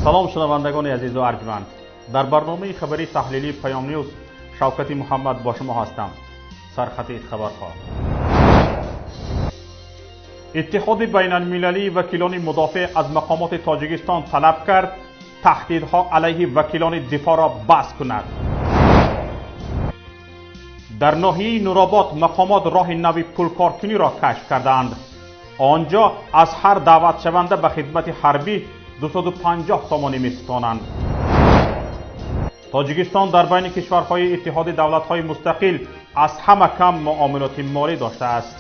Салом, шунавандагони азизу арҷманд. Дар барномаи хабарии таҳлилии Паём Ньюз Шавкати Муҳаммад бо шумо ҳастам. Сархати хабарҳо. Иттиҳоди байналмилалии вакилони мудофеъ аз мақомоти Тоҷикистон талаб кард таҳдидҳо алайҳи вакилони дифоъро бас кунад. Дар ноҳияи Нуробод мақомот роҳи нави пулкоркуниро кашф кардаанд. Он ҷо аз ҳар даъватшаванда ба хидмати ҳарбӣ 250 сомонӣ меситонанд. Тоҷикистон дар байни кишварҳои Иттиҳоди давлатҳои мустақил аз ҳама кам муомилоти молӣ доштааст.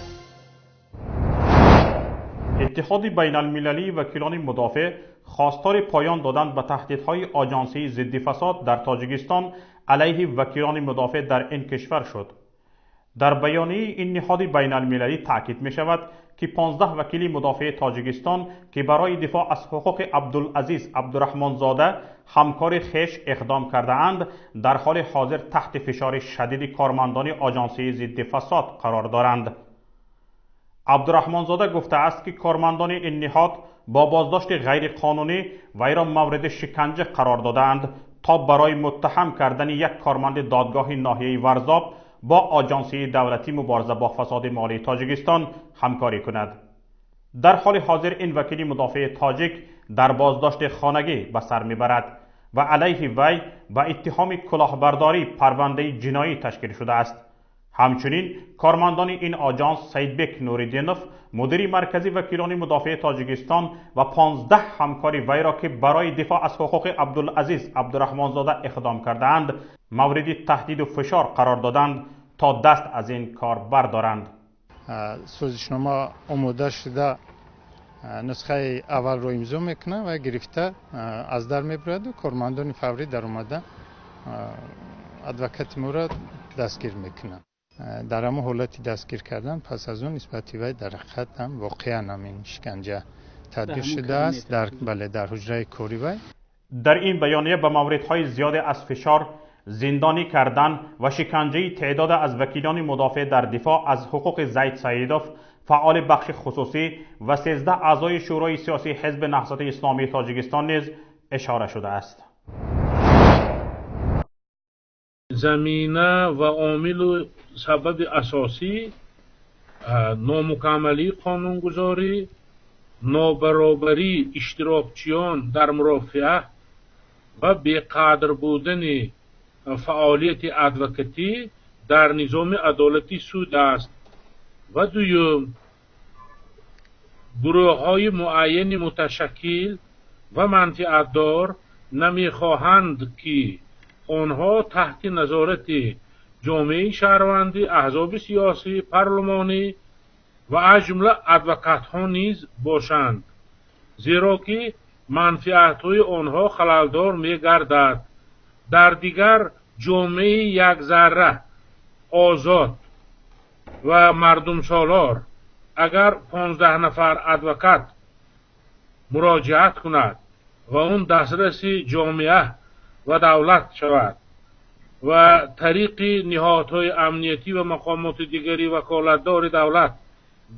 Иттиҳоди байналмилалии вакилони мудофеъ хостори поён додан ба таҳдидҳои Оҷонсии зидди фасод дар Тоҷикистон алайҳи вакилони мудофеъ дар ин кишвар шуд. Дар баёнияи ин ниҳоди байналмилалӣ таъкид мешавад, ки 15 вакили мудофеи Тоҷикистон, ки барои дифоъ аз ҳуқуқи Абдулазиз Абдураҳмонзода ҳамкори хеш иқдом кардаанд, дар ҳоли ҳозир таҳти фишори шадиди кормандони Оҷонсии зидди фасод қарор доранд. Абдураҳмонзода гуфтааст, ки кормандони ин ниҳод бо боздошти ғайриқонунӣ вайро мавриди шиканҷа қарор додаанд, то барои муттаҳам кардани як корманди додгоҳи ноҳияи Варзоб бо Оҷонсии давлатӣ мубориза бо фасоди молии Тоҷикистон ҳамкорӣ кунад. Дар ҳоли ҳозир ин вакили мудофеи тоҷик дар боздошти хонагӣ ба сар мебарад ва алайҳи вай ба иттиҳоми кулоҳбардорӣ парвандаи ҷиноӣ ташкил шудааст. Ҳамчунин кормандони ин оҷонс Саидбек Нуриддинов, мудири маркази вакилони мудофеи Тоҷикистон ва 15 ҳамкори вайро, ки барои дифоъ аз ҳуқуқи Абдулазиз Абдураҳмонзода иқдом кардаанд, мавриди таҳдиду фишор қарор доданд, то даст аз ин кор бардоранд. Созишнома омода шуда, нусхаи аввалро имзо мекунад ва гирифта аз дар мебараду кормандони фаврӣ даромада адвокати моро дастгир мекунанд. Дар ҳамон ҳолати дастгир кардан пас аз он нисбати вай дар ҳақиқат ҳам воқеан ҳамин шиканҷа татбиқ шудааст. Бале, дар ҳуҷраи кори вай. Дар ин баёния ба мавридҳои зиёде аз фишор, зиндонӣ кардан ва шиканҷаи теъдоде аз вакилони мудофеъ дар дифоъ аз ҳуқуқи Зайд Саидов, фаъоли бахши хусусӣ ва 13 аъзои Шӯрои сиёсии Ҳизби Наҳзати Исломии Тоҷикистон низ ишора шудааст. Замина ва омилу сабаби асосӣ номукаммалии қонунгузорӣ, нобаробарии иштирокчиён дар мурофиа ва беқадр будани фаъолияти адвокатӣ дар низоми адолати суд аст. Ва дуюм, гурӯҳҳои муайяни муташаккил ва манфиатдор намехоҳанд, ки онҳо таҳти назорати ҷомеаи шаҳрвандӣ, аҳзоби сиёсӣ, парлумонӣ ва аз ҷумла адвокатҳо низ бошанд, зеро ки манфиатҳои онҳо халалдор мегардад. Дар дигар ҷомеаи якзарра озод ва мардумсолор агар 15 нафар адвокат муроҷиат кунад ва он дастраси ҷомеа ва давлат шавад ва тариқи ниҳодҳои амниятӣ ва мақомоти дигари ваколатдори давлат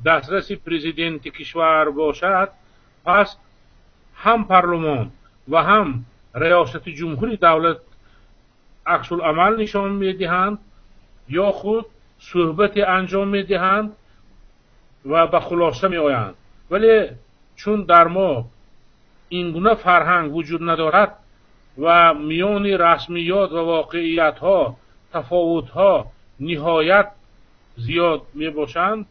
дастраси президенти кишвар бошад, пас ҳам парлумон ва ҳам риёсати ҷумҳури давлат аксуламал нишон медиҳанд ё худ суҳбате анҷом медиҳанд ва ба хулоса меоянд. Вале чун дар мо ин гуна фарҳанг вуҷуд надорад ва миёни расмиёт ва воқеиятҳо тафовутҳо ниҳоят зиёд мебошанд,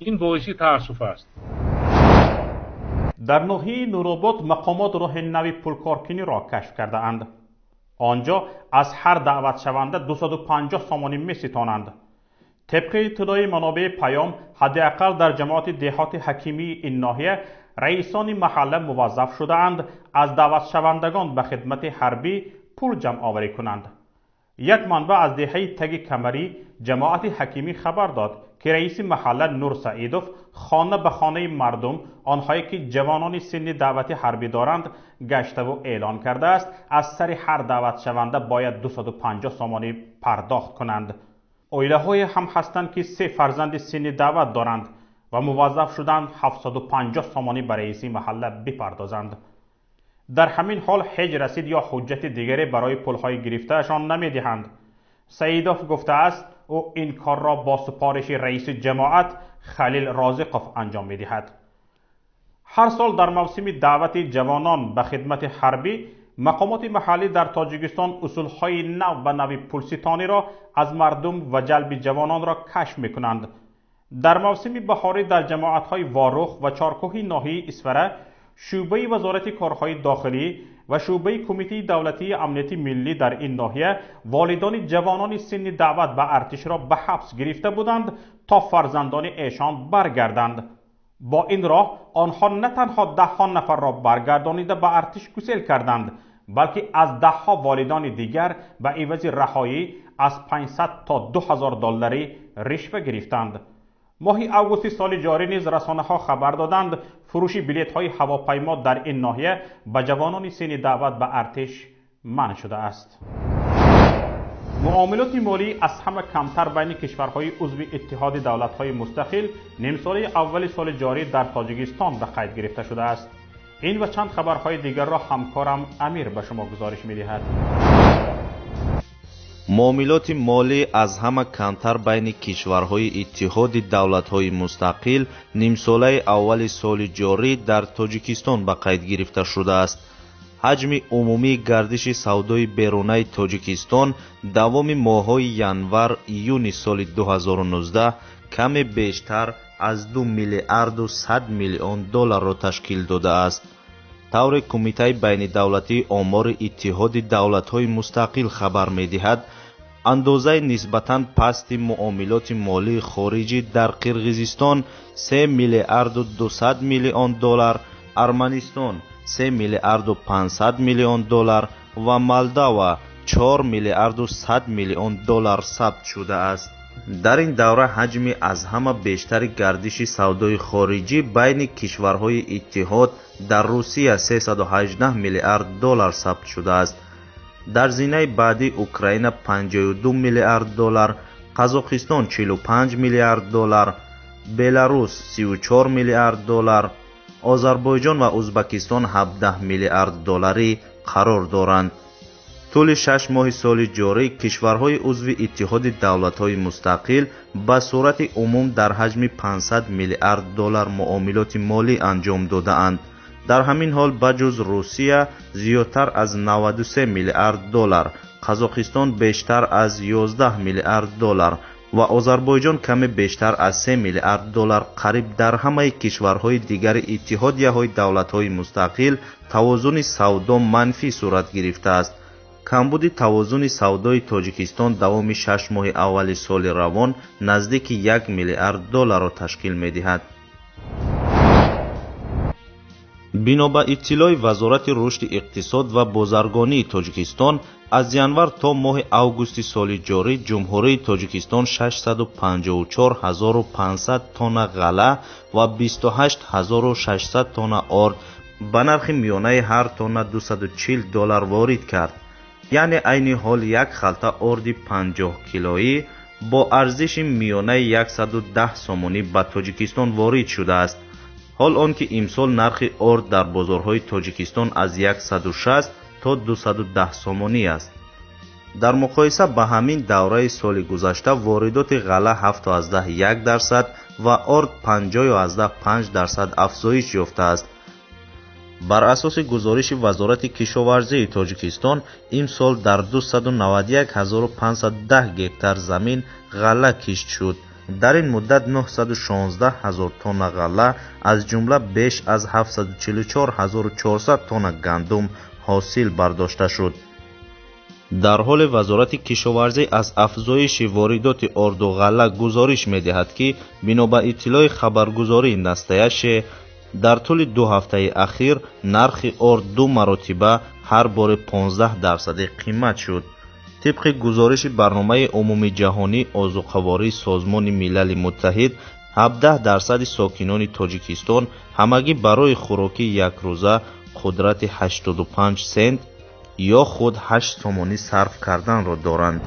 ин боиси таассуф аст. Дар ноҳияи Нуробод мақомот роҳи нави пулкоркуниро кашф кардаанд. Он ҷо аз ҳар даъватшаванда 250 сомонӣ меситонанд. Тибқи иттилои манобеи Паём, ҳадди ақал дар ҷамоати деҳоти ҳакимии ин ноҳия раисони маҳалла муваззаф шудаанд аз даъватшавандагон ба хидмати ҳарбӣ пул ҷамъоварӣ кунанд. Як манбаъ аз деҳаи Таги Камарӣ ҷамоати ҳакимӣ хабар дод, ки раиси маҳалла Нур Саидов хона ба хонаи мардум, онҳое ки ҷавонони синни даъвати ҳарбӣ доранд, гаштаву эълон кардааст, аз сари ҳар даъватшаванда бояд 250 сомонӣ пардохт кунанд. Оилаҳое ҳам ҳастанд, ки се фарзанди синни даъват доранд ва муваззаф шуданд 750 сомонӣ ба раиси маҳалла бипардозанд. Дар ҳамин ҳол ҳеҷ расид ё ҳуҷҷати дигаре барои пулҳои гирифтаашон намедиҳанд. Саидов гуфтааст, ӯ ин корро бо супориши раиси ҷамоат Халил Розиқов анҷом медиҳад. Ҳар сол дар мавсими даъвати ҷавонон ба хидмати ҳарбӣ мақомоти маҳаллӣ дар Тоҷикистон усулҳои нав ба нави пулситониро аз мардум ва ҷалби ҷавононро кашф мекунанд. Дар мавсими баҳорӣ дар ҷамоатҳои Ворух ва Чоркӯҳи ноҳияи Исфара шӯъбаи Вазорати корҳои дохилӣ ва шӯъбаи Кумитаи давлатии амнияти миллӣ дар ин ноҳия волидони ҷавонони синни даъват ба артишро ба ҳабс гирифта буданд то фарзандони эшон баргарданд. Бо ин роҳ онҳо на танҳо даҳҳо нафарро баргардонида ба артиш гусел карданд, балки аз даҳҳо волидони дигар ба ивази раҳоӣ аз 500 то 2000 долларӣ ришва гирифтанд. Моҳи августи соли ҷорӣ низ расонаҳо хабар доданд, фурӯши билетҳои ҳавопаймо дар ин ноҳия ба ҷавонони синни даъват ба артиш манъ шудааст. Муомилоти молӣ аз ҳама камтар байни кишварҳои узви Иттиҳоди давлатҳои мустақил нимсолаи аввали соли ҷорӣ дар Тоҷикистон ба қайд гирифта шудааст. Ин ва чанд хабарҳои дигарро ҳамкорам Амир ба шумо гузориш медиҳад. Муомилоти молӣ аз ҳама камтар байни кишварҳои Иттиҳоди давлатҳои мустақил нимсолаи аввали соли ҷорӣ дар Тоҷикистон ба қайд гирифта шудааст. Ҳаҷми умумии гардиши савдои берунаи Тоҷикистон давоми моҳҳои январ-июни соли 2019 каме бештар аз 2 миллиарду 100 миллион долларро ташкил додааст. Тавре Кумитаи байнидавлатии омори Иттиҳоди давлатҳои мустақил хабар медиҳад, андозаи нисбатан пасти муомилоти молии хориҷӣ дар Қирғизистон 3 миллиарду 200 миллион доллар, Арманистон 3 миллиарду 500 миллион доллар ва Молдова 4 миллиарду 100 миллион доллар сабт шудааст. Дар ин давра ҳаҷми аз ҳама бештари гардиши савдои хориҷӣ байни кишварҳои иттиҳод дар Русия 318 миллиард доллар сабт шудааст. Дар зинаи баъдӣ Украина 52 миллиард доллар, Қазоқистон 45 миллиард доллар, Беларус 34 миллиард доллар, Озарбойҷон ва Узбакистон 17 миллиард долларӣ қарор доранд. Тӯли 6 моҳи соли ҷорӣ кишварҳои узви Иттиҳоди давлатҳои мустақил ба сурати умум дар ҳаҷми 500 миллиард доллар муомилоти молӣ анҷом додаанд. Дар ҳамин ҳол ба ҷуз Русия зиёдтар аз 93 миллиард доллар, Қазоқистон бештар аз 11 миллиард доллар ва Озарбойҷон каме бештар аз 3 миллиард доллар қариб дар ҳамаи кишварҳои дигари иттиҳодияҳои давлатҳои мустақил тавозуни савдо манфӣ сурат гирифтааст. Камбуди тавозуни савдои Тоҷикистон давоми 6 моҳи аввали соли равон наздики 1 миллиард долларро ташкил медиҳад. Бино ба иттилои Вазорати рушди иқтисод ва бозаргонии Тоҷикистон, аз январ то моҳи августи соли ҷорӣ Ҷумҳурии Тоҷикистон 654 500 тонна ғалла ва 28 600 тонна орд ба нархи миёнаи ҳар тонна 240 доллар ворид кард. Яъне айни ҳол як халта орди 50 килоӣ бо арзиши миёнаи 110 сомонӣ ба Тоҷикистон ворид шудааст. Ҳол он ки имсол нархи орд дар бозорҳои Тоҷикистон аз 160 то 210 сомонӣ аст. Дар муқоиса ба ҳамин давраи соли гузашта воридоти ғалла 7,1% ва орд 50,5% афзоиш ёфтааст. Бар асоси гузориши Вазорати кишоварзии Тоҷикистон, имсол дар 291 510 гектар замин ғалла кишт шуд. Дар ин муддат 916 ҳазор тонна ғалла, аз ҷумла беш аз 744 400 тонна гандум ҳосил бардошта шуд. Дар ҳоле Вазорати кишоварзӣ аз афзоиши воридоти орду ғалла гузориш медиҳад, ки бино ба иттилои хабаргузории Настоящее, дар тӯли 2 ҳафтаи ахир нархи орд ду маротиба ҳар боре 15 дарсаде қимат шуд. Тибқи гузориши барномаи умумиҷаҳонии озуқавории Созмони Милали Муттаҳид, 17 дарсади сокинони Тоҷикистон ҳамагӣ барои хӯрокии якрӯза қудрати 85 сент ё худ 8 сомонӣ сарф карданро доранд.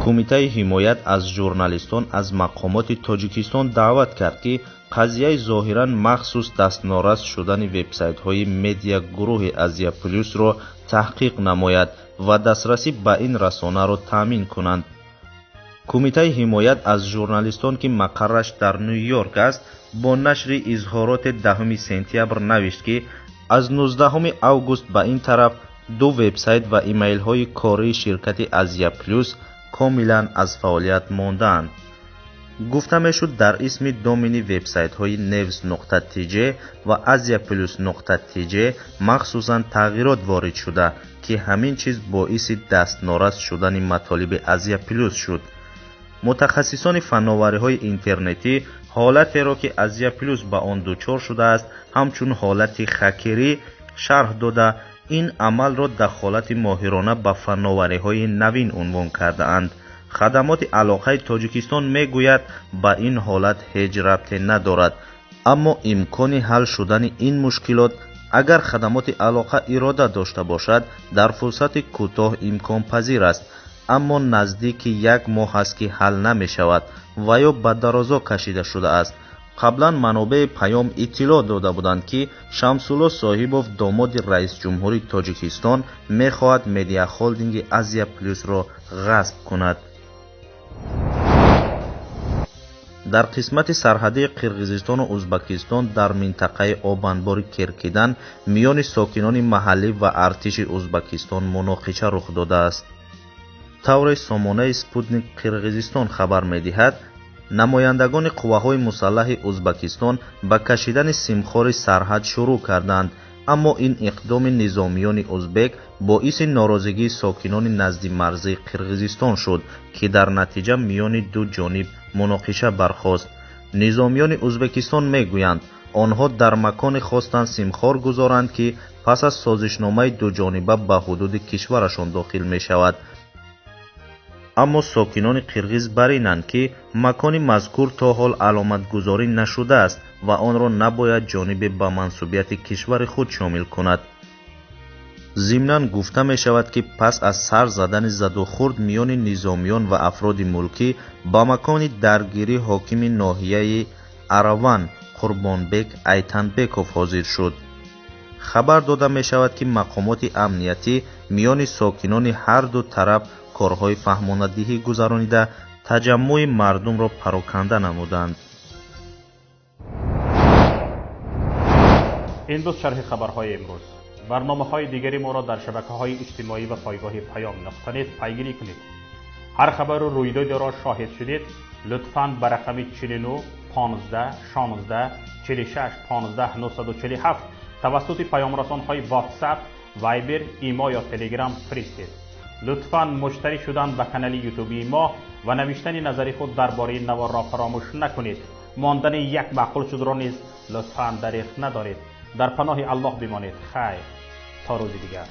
Кумитаи ҳимоят аз журналистон аз мақомоти Тоҷикистон даъват кард, ки Қазияи зоҳиран махсус дастнорас шудани вебсайтҳои медиа-гурӯҳи Азия Плюсро таҳқиқ намояд ва дастрасӣ ба ин расонаро таъмин кунанд. Кумитаи ҳимоят аз журналистон, ки мақарраш дар Ню-Йорк аст, бо нашри изҳороти 10 сентябр навишт, ки аз 19 август ба ин тараф ду вебсайт ва имейлҳои кории ширкати Азия Плюс комилан аз фаъолият мондаанд. Гуфта мешуд, дар исми домени вебсайтҳои news.tj ва asiaplus.tj махсусан тағйирот ворид шуда, ки ҳамин чиз боиси дастнорас шудани матолиби Азия Плюс шуд. Мутахассисони фановариҳои интернетӣ ҳолатеро, ки Азия Плюс ба он дучор шудааст, ҳамчун ҳолати хакерӣ шарҳ дода, ин амалро дахолати моҳирона ба фановариҳои навин унвон кардаанд. Хадамоти алоқаи Тоҷикистон мегӯяд, ба ин ҳолат ҳеҷ рабте надорад, аммо имкони ҳал шудани ин мушкилот, агар хадамоти алоқа ирода дошта бошад, дар фурсати кӯтоҳ имконпазир аст, аммо наздики як моҳ аст, ки ҳал намешавад ва ё ба дарозо кашида шудааст. Қаблан манобеи Паём иттилоъ дода буданд, ки Шамсулло Соҳибов, домоди раисҷумҳури Тоҷикистон, мехоҳад медиахолдинги Азия Плюсро ғасб кунад. Дар қисмати сарҳадии Қирғизистону Узбакистон дар минтақаи обанбори Керкидан миёни сокинони маҳаллӣ ва артиши Узбакистон муноқиша рух додааст. Тавре сомонаи Спутник Қирғизистон хабар медиҳад, намояндагони қувваҳои мусаллаҳи Узбакистон ба кашидани симхори сарҳад шурӯъ карданд, аммо ин иқдоми низомиёни узбек боиси норозигии сокинони наздимарзии Қирғизистон шуд, ки дар натиҷа миёни ду ҷониб муноқиша бархост. Низомиёни Узбекистон мегӯянд, онҳо дар маконе хостанд симхор гузоранд, ки пас аз созишномаи дуҷониба ба ҳудуди кишварашон дохил мешавад. Аммо сокинони қирғиз бар инанд, ки макони мазкур то ҳол аломатгузорӣ нашудааст ва онро набояд ҷонибе ба мансубияти кишвари худ шомил кунад. Зимнан гуфта мешавад, ки пас аз сар задани задухӯрд миёни низомиён ва афроди мулкӣ ба макони даргирӣ ҳокими ноҳияи Араван Қурбонбек Айтанбеков ҳозир шуд. Хабар дода мешавад, ки мақомоти амниятӣ миёни сокинони ҳар ду тараф корҳои фаҳмонадиҳӣ гузаронида, таҷаммуи мардумро пароканда намуданд. Ин буд шарҳи хабарҳои имрӯз. Барномаҳои дигари моро дар шабакаҳои иҷтимоӣ ва пойгоҳи Паём нуқта нет пайгирӣ кунед. Ҳар хабару рӯйдодеро шоҳид шудед, лутфан ба рақами 49 15 16 46 15 947 тавассути паёмрасонҳои WhatsApp, Viber, Имо ё Telegram фиристед. Лутфан муштарӣ шудан ба канали ютубии мо ва навиштани назари худ дар бораи наворро фаромӯш накунед. Мондани як маъқул шудро низ лутфан дариғ надоред. Дар паноҳи Аллоҳ бимонед. Хайр, то рӯзи дигар.